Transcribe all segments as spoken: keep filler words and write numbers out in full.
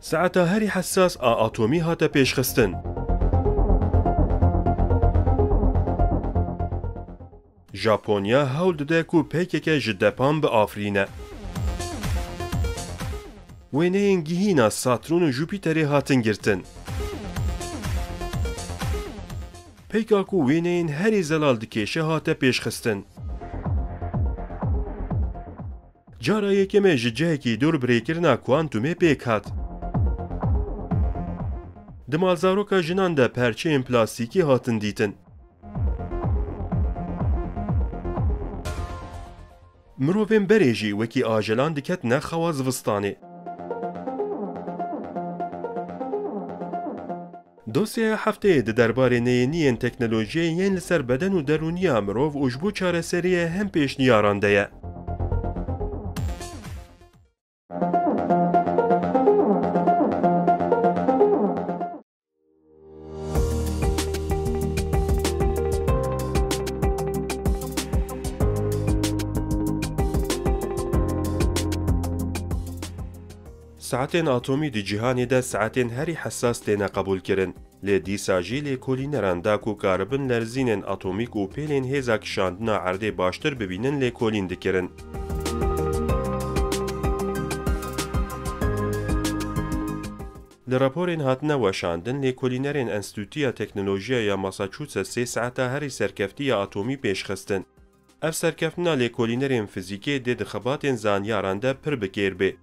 Saeta herî hesas a atomî hate pêşxistin. Japonya hewl dide ku peykeke ji depan biafirîne. Wêneyên gihîna Saturn û Jupiterê hatin girtin. Peyka ku wêneyên herî zelal dikêşe hate pêşxistin. Cara yekemê ji cihekî dûr birêkirina kuantumê pêk hat. Di malzaroka jinan de perçeyên plastîkî hatin dîtin. Mirovên berê jî wekî ajelan diketine xewa zivistanê. Dosyeya hefteyê di derbarê neyêniyên teknolojiyê yên li ser beden û derûniya mirov û ji bo çareseriyê hem pêşniyaran de ye. Saetên atomî di cîhanê de saetên herî hesas têne qebûlkirin. Lê dîsa jî lêkolîneran da ku karibin lerzînên atomîk û pêlên hêza kişandina erdê baştir bibînin lêkolîn dikirin. Li raporên hatine weşandin, lêkolînerên Enstîtuya Teknolojiya ya Massachusettsê saeta herî serkeftî ya atomî pêşxistin. Ev serkeftina lêkolînerên fizîkê dê di xebatên zanyaran de pir bi kêr bê.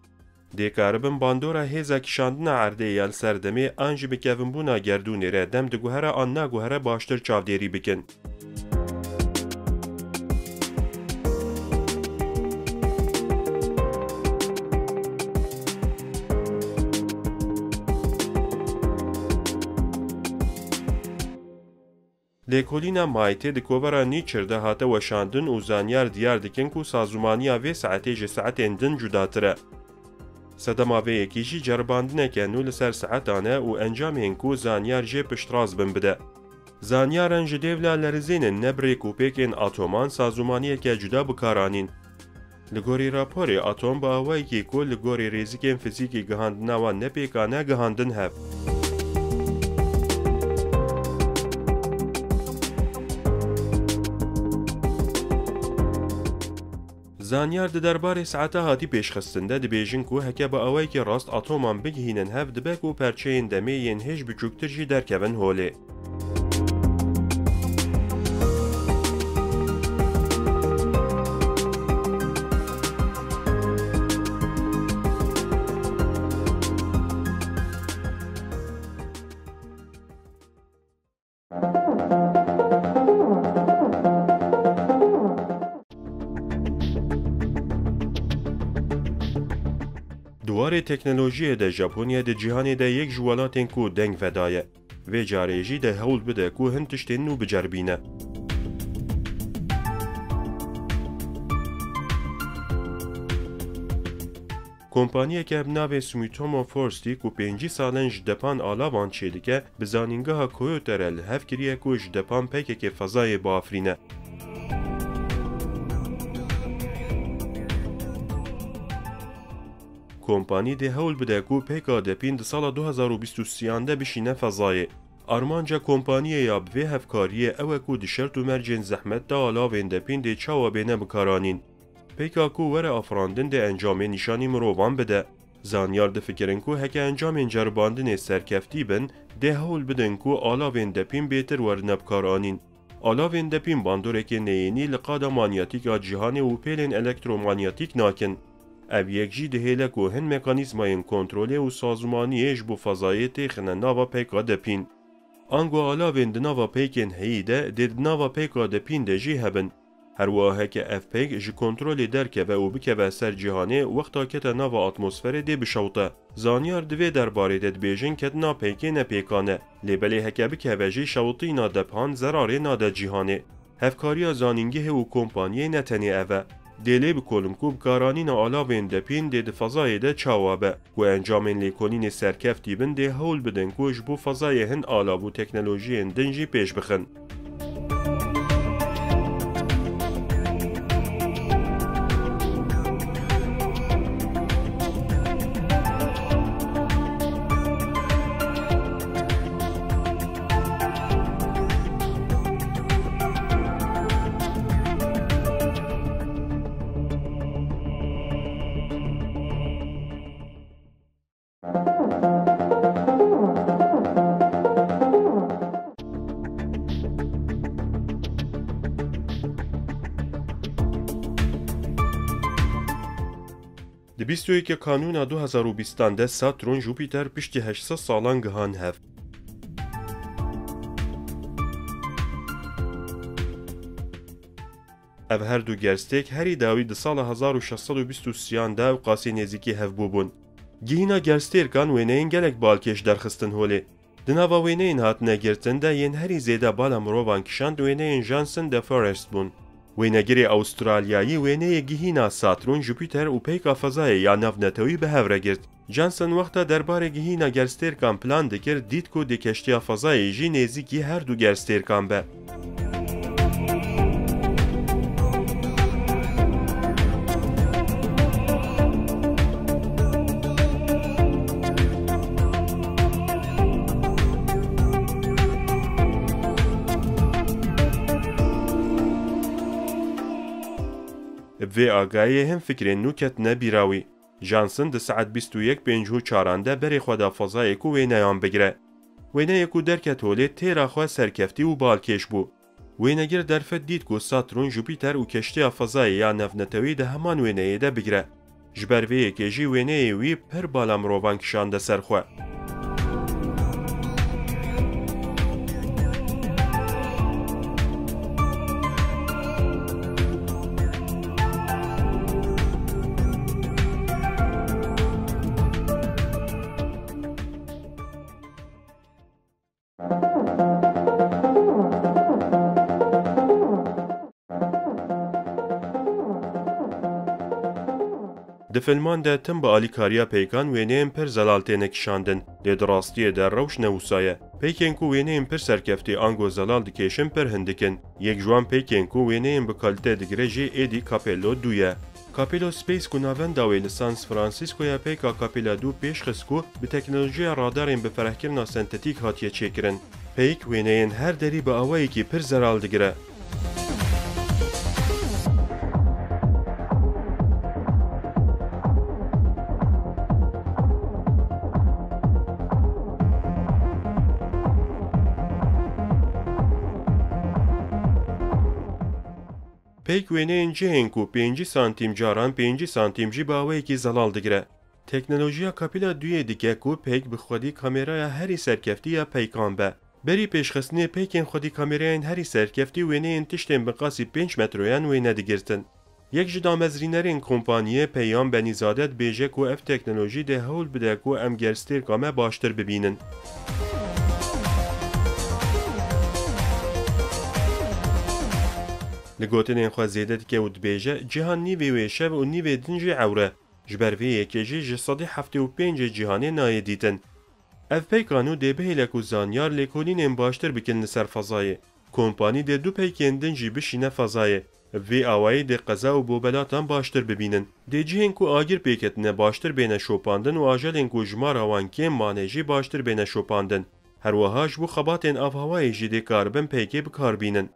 Dê karibin bandora hêza kişandina erdê ya li ser demê an jî bikevinbûna gerdûnê re dem diguhere an naguhere baştir çavdêrî bikin. Lêkolîna MIT di kovara Nature de hate weşandin û zanyar diyar dikin ku sazûmaniya vê saetê ji saetên din cudatir e. Sedema vê yekê jî ceribandineke nû li ser saetan e û encamên ku zanyar jê piştrast bin bide. Zanyaran ji dêvla lerizênên ne bi rêkûpêkên atoman sazûmaniyeke cuda bi kar anîn. Li gorî raporê, atom bi awayekî ku li gorî rêzikên fizîkî gihandina wan ne pêkan e, gihandin hev. Zanyar di derbarê saeta hatî pêşxistin de dibêjin ku heke bi awayekî rast atoman bigihînin hev, dibe ku perçeyên demê yên hêj biçûktir jî derkevin holê. Di warê teknolojiyê de Japonya di cîhanê de yek ji welatên ku deng vedaye. Vê carê jî dê hewl bide ku hin tiştên nû biceribîne. Kompaniyeke bi navê Sumitomo Forestry ku pêncî sal in ji depan alavan çêdike, bi zanîngeha Kyoto re li hev kiriye ku ji depan peykeke fezayê biafirîne. Kompanî dê hewl bide ku peyka depîn di sala du hezar û bîst û sêyan de bişîne fezayê. Armanca kompaniyê ya bi vê hevkariyê ew e ku di şert û mercên zehmet de alavên depîn dê çawa bêne bikaranîn. Peyka ku were afirandin dê encamê nîşanî mirovan bide. Zanyar difikirin ku heke encamên ceribandinê serkeftî bin, dê hewl bidin ku alavên depîn bêtir werine bikaranîn. Alavên depîn bandoreke neyênî li qada manyetîk a cîhanê û pêlên elektromanyetîk nakin. Ev yek jî dihêle ku hin mekanîzmayên kontrolê û sazûmaniyê ji bo fezayê têxine nava peyka depîn. Ango alavên di nava peykên heyî de dê di nava peyka depîn de jî hebin. Her wiha heke ev peyk ji kontrolê derkeve û bikeve ser cîhanê, wexta kete nava atmosferê dê bişewite. Zanyar di vê derbarê de dibêjin ketina peykê ne pêkan e. Lê belê heke bikeve jî şewitîna dephan zerarê nade cîhanê. Hevkariya zanîngehê û kompaniyê ne tenê ev e. Dê lê bikolin ku bikaranîna alavên depîn dê di fezayê de çawa be. Ku encamên lêkolînê serkeftî bin, dê hewl bidin ku ji bo fezayê hin alav û teknolojiyên din jî pêş bixin. Di bîst û yekê Kanûna du hezar û bîstan de Satûrn Jupîter piştî heşt sed salan gihan hev. Ev her du gerstêrk herî dawî di sala hezar û şeş sed û bîst û sêyan de ewqasî nêzîkî hev bûbûn. Gihîna gerstêrkan wêneyên gelek balkêş derxistin holê. Di nava wêneyên hatine girtin de yên herî zêde bala mirovan kişand wêneyên Janssen de Forest bûn. Wênegirê Awistralyayî wêneyê gihîna Satûrn, Jupîter û peyka fezayê ya navnetewî bi hev re girt. Janssen wexta derbarê gihîna gerstêrkan plan dikir, dît ku dê keştiya fezayê jî nêzîkî her du gerstêrkan be. Bi vê agahiyê hin fikrên nû ketine bîra wî. Janssen di saet bîst û yek pêncî û çaran de berê xwe da fezayê ku wêneyan bigire. Wêneyê ku derket holê têra xwe serkeftî û balkêş bû. Wênegir derfet dît ku Satûrn, Jupîter û keştiya fezayê ya navnetewî di heman wêneyê de bigire. Ji ber vê yekê jî wêneyê wî pir bala mirovan kişande ser xwe. Di filman de tim bi alîkariya peykan wêneyên pir zelal têne kişandin, lê di rastiyê de rewş ne wisa ye. Peykên ku wêneyên pir serkeftî ango zelal dikêşin pir hindik in. Yek ji wan peykên ku wêneyên bi kalîte digire jî êdî Capello du ye. Capello Space ku navenda wê li San Franciscoya peyka Capella du pêş xist ku bi teknolojiya radarên bi ferehkirina sentetîk hatiye çêkirin. Peyk wêneyên her derî bi awayekî pir zelal digire. Peyk wêneyên cihên ku pêncî santîm caran pêncî santîm jî bi awayekî zelal digire. Teknolojiya Capella duyê dike ku peyk bi xwedî kameraya herî serkeftî ya peykan be. Berî pêşxistinê peykên xwedî kamerayên herî serkeftî wêneyên tiştên bi qasî pênc metroyan wêne digirtin. Yek ji damezrînerên kompaniyê Peyam Benîzade dibêje ku ev teknolojî dê hewl bide ku em gerstêrka me baştir bibînin. Li gotinên xwe zêde dike û dibêje, cihan nîvê wê şev û nîvê din jî ewr e. Ji ber vê yekê jî ji sedî heftê û pêncê cîhanê nayê dîtin. Ev peyka nû dê bihêle ku zanyar lêkolînên baştir bikin li ser fezayê. Kompanî dê du peykên din jî bişîne fezayê. Bi vî awayî dê qeza û bobelatan baştir bibînin. Dê cihên ku agir pê ketine baştir bêne şopandin û ajelên ku jimara wan kêm mane jî baştir bêne şopandin. Her wiha ji bo xebatên avhewayê jî dê karibin peykê bi kar bînin.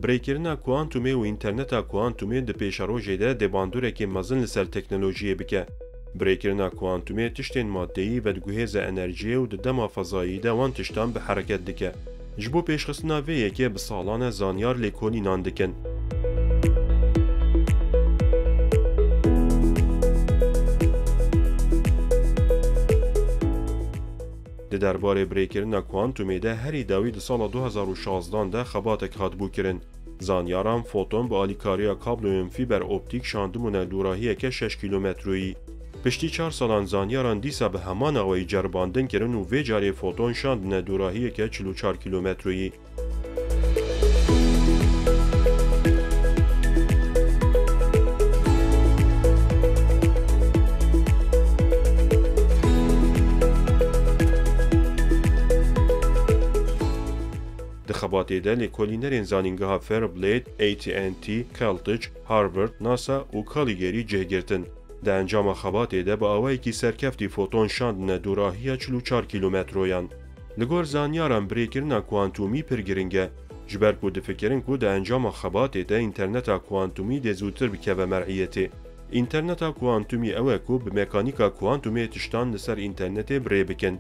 Birêkirina kuantumê û înterneta kuantumê di pêşerojê de dê bandoreke mezin li ser teknolojiyê bike. Birêkirina kuantumê tiştên maddeyî vediguhêze enerjiyê û di dema fezayî de wan tiştan bi hereket dike. Ji bo pêşxistina vê yekê bi salan e zanyar lêkolînan dikin. Di derbarê birêkirina kuantumê de herî dawî di sala du hezar û şazdan de xebatek hatibû kirin. Zanyaran foton bi alîkariya kabloyên fîber optîk şandibûne dûrahiyeke şeş kîlometroyî. Piştî çar salan zanyaran dîsa bi heman awayî ceribandin kirin û vê carê foton şandine dûrahiyeke çil û çar kîlometroyî. Di Xebatê de lêkolînerên zanîngeha Fairblade, A T and T, Celtic, Harvard, NASA û Calgary cih girtin. Di encama xebatê de bi awayekî serkeftî foton şandine dûrahiya çil û çar kîlometroyan. Li gor zanyaran birêkirina kuantumî pir giring e, ji ber ku difikirin ku di encama xebatê de înterneta kuantumî dê zûtir bikeve mer'iyetê. Înterneta kuantumî ew e ku bi mekanîka kuantumê tiştan li ser înternetê bi rê bikin.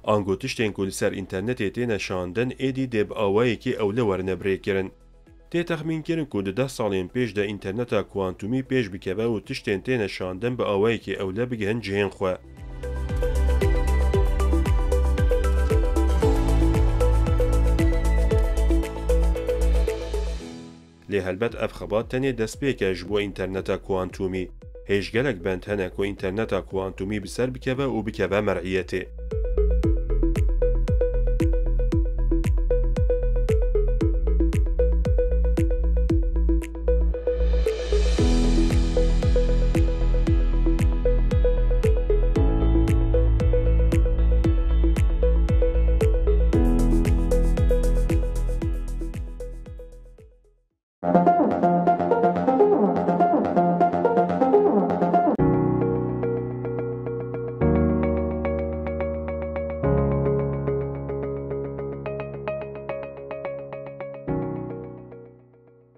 Ango tiştên ku li ser înternetê têne şandin, êdî dê bi awayekî ewle werine birêkirin. Tê texmînkirin ku di deh salên pêş de înterneta kuantumî pêş bikeve û tiştên têne şandin bi awayekî ewle bigihin cihên xwe. Lê helbet ev xebat tenê destpêk e ji bo înterneta kuantumî. Hêj gelek bend hene ku înterneta kuantumî bi ser bikeve û bikeve mer'iyetê.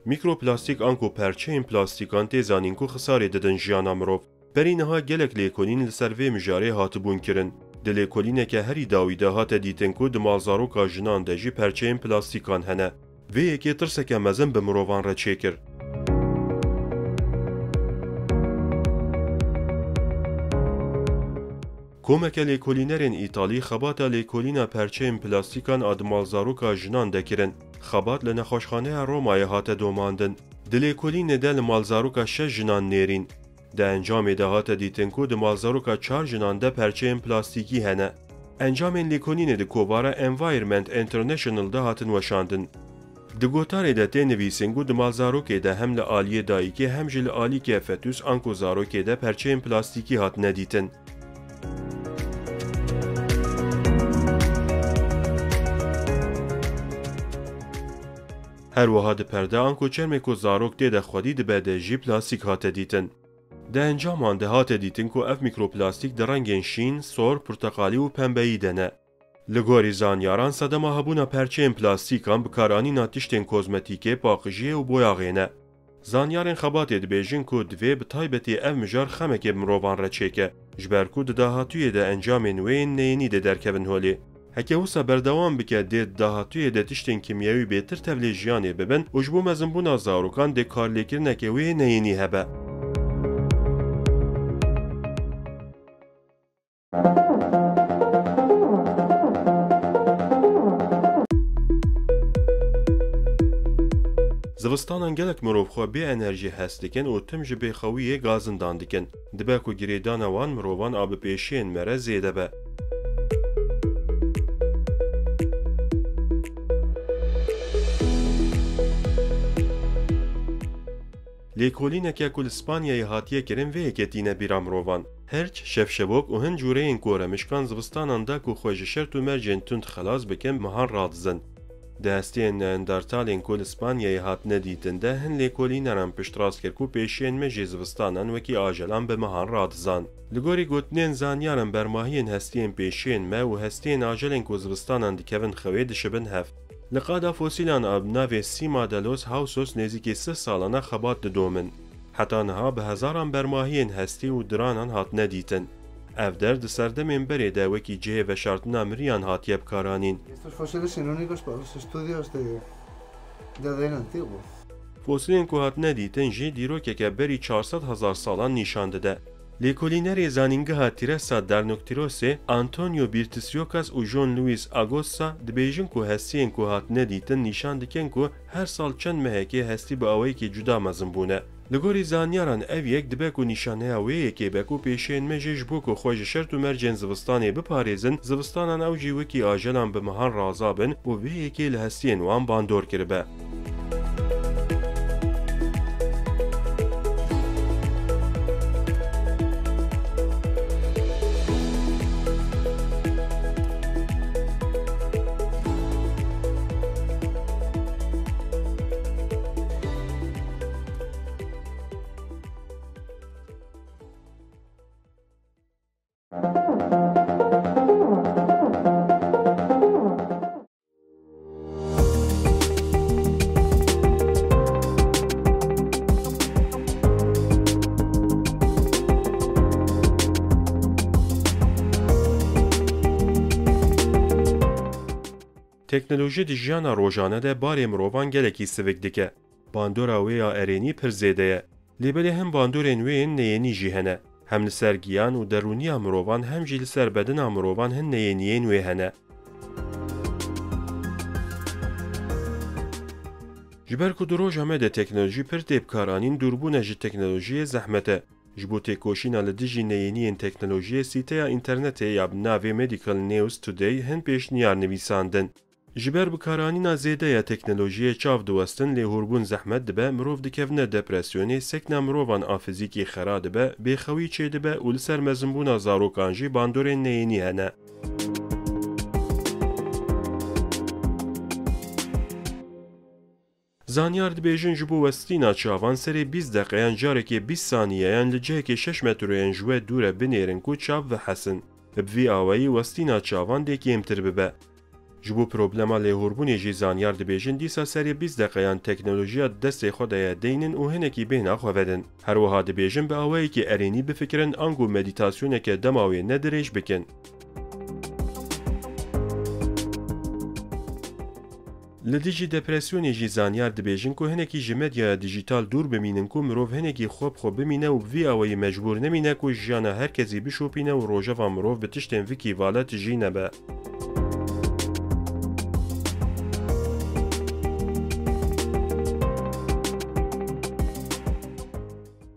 Mîkroplastîk anku perçeyên plastîkan tê zanîn ku xisarê didin jiyana mirov. Berî niha gelek lêkolîn li ser vê mijarê hatibûn kirin. Di lêkolîneke herî dawî de hate dîtin ku di malzaroka jinan de jî perçeyên plastîkan hene. Vê yekê tirseke mezin bi mirovan re çêkir. Komeke lêkolînerên Îtalî xebata lêkolîna perçeyên plastîkan a di malzaroka jinan de kirin. Xebat li nexweşxaneya Romayê hate domandin. Di lêkolînê de li malzaroka şeş jinan nêrîn. Di encamê de hate dîtin ku di malzaroka çar jinan de perçeyên plastîkî hene. Encamên lêkolînê di kovara Environment International de hatin weşandin. Di gotarê de tê nivîsîn ku di malzarokê de hem li aliyê dayikê hem jî li alîkê fetûs anku zarokê de perçeyên plastîkî hatine dîtin. Her wiha di perde anku çermê ku zarok tê de xwedî dibe de jî plastîk hate dîtin. Di encaman de hate dîtin ku ev mîkroplastîk di rengên şîn, sor, porteqalî û pembeyî de ne. Li gorî zanyaran, sedema hebûna perçeyên plastîkan bikaranîna tiştên kozmetîkê, paqijiyê û boyaxê ne. Zanyarên xebatê dibêjin ku divê bi taybetî ev mijar xemekê bi mirovan re çêke, ji ber ku di dahatûyê de encamên wê yên neyênî dê derkevin holê. Heke wisa berdewam bike, dê di dahatûyê de tiştên kîmyewî bêtir tevlê jiyanê bibin û ji bo mezinbûna zarokan dê karlêkirineke wê yê neyênî hebe. Zivistanan gelek mirov xwe bê enerjî hes dikin û tim ji bêxewiyê gazindan dikin. Dibe ku girêdana wan mirovan a bi pêşiyên me re zêde be. Lêkolîneke ku li Spanyayê hatiye kirin vê yekê tîne bîra mirovan. Herç, şevşevok û hin cûreyên koremişkan zivistanan de ku xwe ji şert û mercên tund xelas bikin, mehan radizin. Di hestiyên Neandertalên ku li Spanyayê hatine dîtin de hin lêkolîneran piştrast kir ku pêşiyên me jî zivistanan wekî ajelan bi mehan radizan. Li gorî gotinên zanyaran bermahiyên hestiyên pêşiyên me û hestiyên ajelên ku zivistanan dikevin xewê dişibin hev. Li qada fosîlan a bi navê Cima de los Hausos nêzîkî sih salan e xebat didomin. Heta niha bi hezaran bermahiyên hestî û diranan hatine dîtin. Ev der di serdemên berê de wekî cihê veşartina miriyan hatiye bikaranîn. Estos fósiles son únicos para los estudios de, de A D N antiguo. Fosilên ku hatine dîtin jî dîrokeke berî çar sed hezar salan nîşan dide. Lêkolînerê zanîngeha Teresa Darnoktirosê, Antonio Birtisiokas û John Luis Agossa dibêjin ku hestiyên ku hatine dîtin nîşan dikin ku her sal çend mehekê hestî bi awayekî cuda mezin bûne. Li gorî zanyaran ev yek dibe ku nîşaneya wê yekê be ku pêşiyên me jî ji bo ku xwe ji şert û mercên zivistanê biparêzin, zivistanan ew jî wekî ajelan bi mehan raza bin û vê yekê li hestiyên wan bandor kiribe. Teknolojî di jiyana rojane de barê mirovan gelekî sivik dike. Bandora wê ya erênî pir zêde ye. Lê belê hin bandorên wê yên neyênî jî hene. Hem li ser giyan û derûniya mirovan hem jî li ser bedena mirovan hin neyêniyên wê hene. Ji ber ku di roja me de teknolojî pir tê bikaranîn, dûrbûne ji teknolojiyê zehmet e. Ji bo têkoşîna li dijî neyêniyên teknolojiyê, sîteya înternetê ya bi navê Medical News Today hin pêşniyar nivîsandin. Ji ber bikaranîna zêde ya teknolojiyê çav diwestin, lêhûrbûn zehmet dibe, mirov dikevine depresyonê, sekna mirovan a fizîkî xera dibe, bêxewî çêdibe û li ser mezinbûna zarokan jî bandorên neyênî hene. Zanyar dibêjin, ji bo westîna çavan serê bîst deqeyan carekê bîst saniyeyan li cihekê şeş metroyan ji we dûre binêrin ku çav vehesin. Bi vî awayî westîna çavan dê kêmtir bibe. Ji bo problema lêhûrbûnê jî zanyar dibêjin, dîsa serê bîst deqeyan teknolojiya di destê xwe de ye deynin û hinekî bêhna xwe vedin. Her wiha dibêjin, bi awayekî erênî bifikirin, ango medîtasyoneke dema wê ne dirêj bikin. Li dijî depresyonê jî zanyar dibêjin ku hinekî ji medyaya dijîtal dûr bimînin ku mirov hinekî xwe bi xwe bimîne û bi vî awayî mecbûr nemîne ku jiyana her kesî bişopîne û rojeva mirov bi tiştên vikî vala tijî nebe.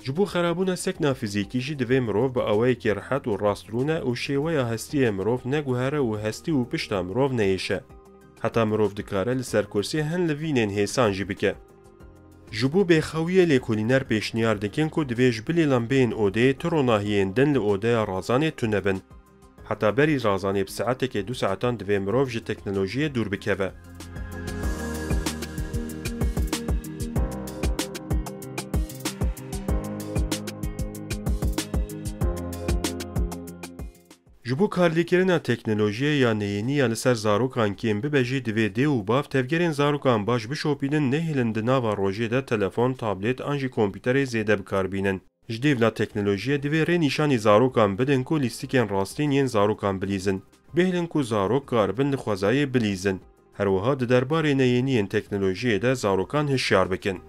Ji bo xerabûna sekna fizîkî jî divê mirov bi awayekî rihet û rastrûne û şêweya hestiyê mirov neguhere û hestî û pişta mirov neyêşe. Heta mirov dikare li ser kursî hin livînên hêsan jî bike. Ji bo bêxewiyê lêkolîner pêşniyar dikin ku divê ji bilî lembeyên odeyê tu ronahiyên din li odeya razanê tune bin. Heta berî razanê bi saetekê du saetan divê mirov ji teknolojiyê dûr bikeve. Ji bo karlêkirina teknolojiyê ya neyênî ya li ser zarokan kêm bibe jî divê dê û bav tevgerên zarokan baş bişopînin, nehêlin di nava rojê de telefon, tablêt an jî kompûterê zêde bi kar bînin. Ji dêvla teknolojiyê divê rê nîşanî zarokan bidin ku lîstikên rastîn yên zarokan bilîzin. Bihêlin ku zarok karibin li xwezayê bilîzin. Her wiha di derbarê neyêniyên teknolojiyê de zarokan hişyar bikin.